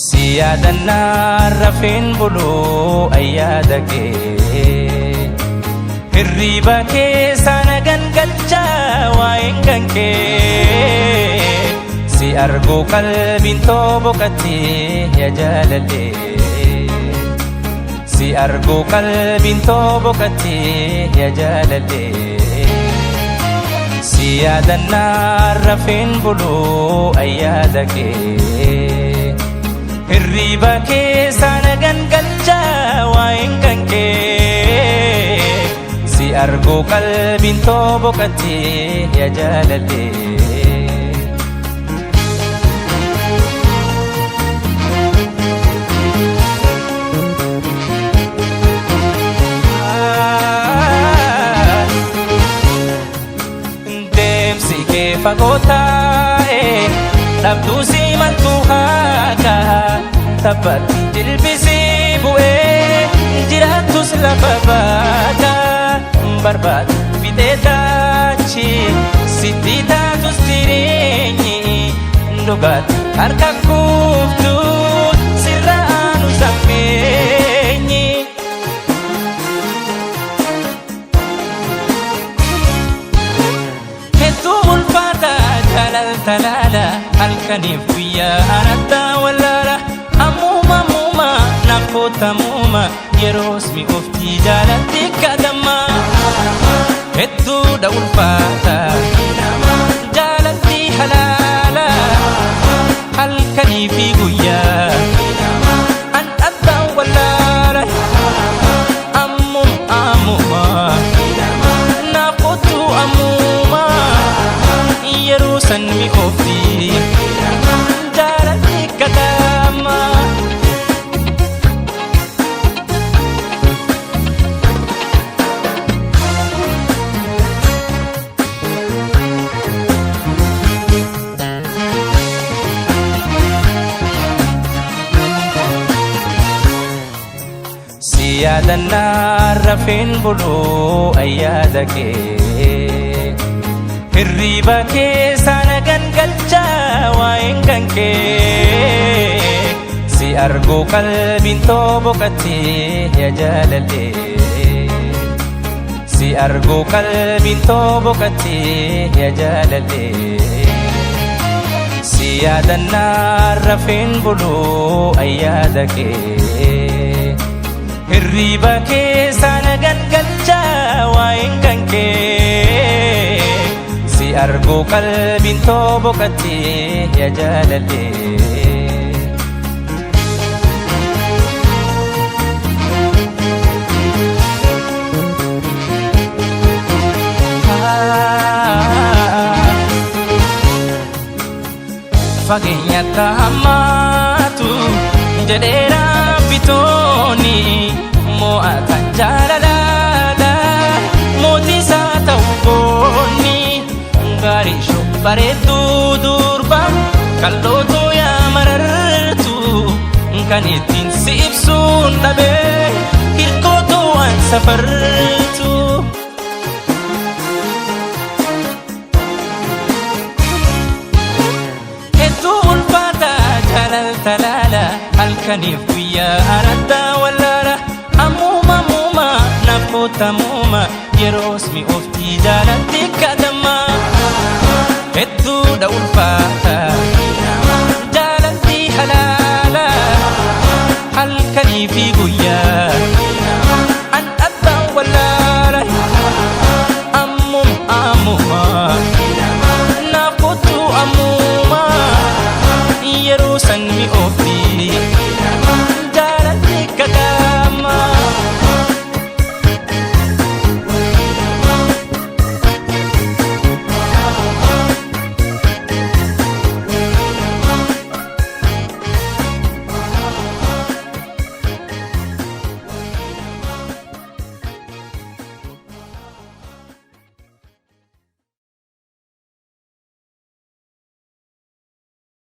Si yaadannaa rafeen buluu ayyaada kee, hirriiba keessa na gangalchaa waa'een kan kee. Si arguu qalbiin too boqottee yaa jaalallee, si arguu qalbiin too boqottee yaa jaalallee. Si yaadannaa rafeen buluu ayyaada kee, hirriiba keessa na gangalchaa waa'een kan kee. Si arguu qalbiin too boqottee yaa jaalallee. Deemsi kee fagoo taa'e, dhabduu si maltu haaka, taphatti jilbisii bu'ee jiraattus lafa baaka. Barbaadu fixee taachi sitti taatus jireenyi dhugaatti harka kuuftu sirra aanu sammeenyi. Hedduu ulfaata jaalaltalaala, halkaniif guyyaa anattaa wallaala. Ammuma ammuma naaf kootamuuma, yeroos mi'ooftii jaalatti kadhamma. Hedduudha ulfaata jaalalti halaala, halkanii fi guyyaa an dhabdaan wallaala. Ammuma ammuma naaf kootu ammuma, yeroo san mi'oofti jaalalli kadhamma. Si yaadannaa rafeen buluu ayyaada kee, hirriiba keessa na gangalchaa waa'een kan kee. Si arguu qalbiin too boqottee yaa jaalallee, si arguu qalbiin too boqottee yaa jaalallee. Si yaadannaa rafeen buluu ayyaada kee, hirriiba keessa na gangalchaa waa'een kan kee. Si arguu qalbiin too boqottee yaa jaalallee. Fageenyatti hammaatu jedheera bitooni, mo'atan jaalalaadha mootii isaa ta'u goonni. Gaarii shoo bareedduu durba kal'ootu yaa marartu, kan ittiin si ibsuun dhabee hirkootu waan safartu. Hedduu ulfaata jaalaltalaala, halkaniif guyyaa anattaa wallaala. Ammuma ammuma naaf kootamuuma, yeroos mi'ooftii jaalatti kadhamma. Hedduudha ulfaata jaalalti halaala, halkanii fi guyyaa.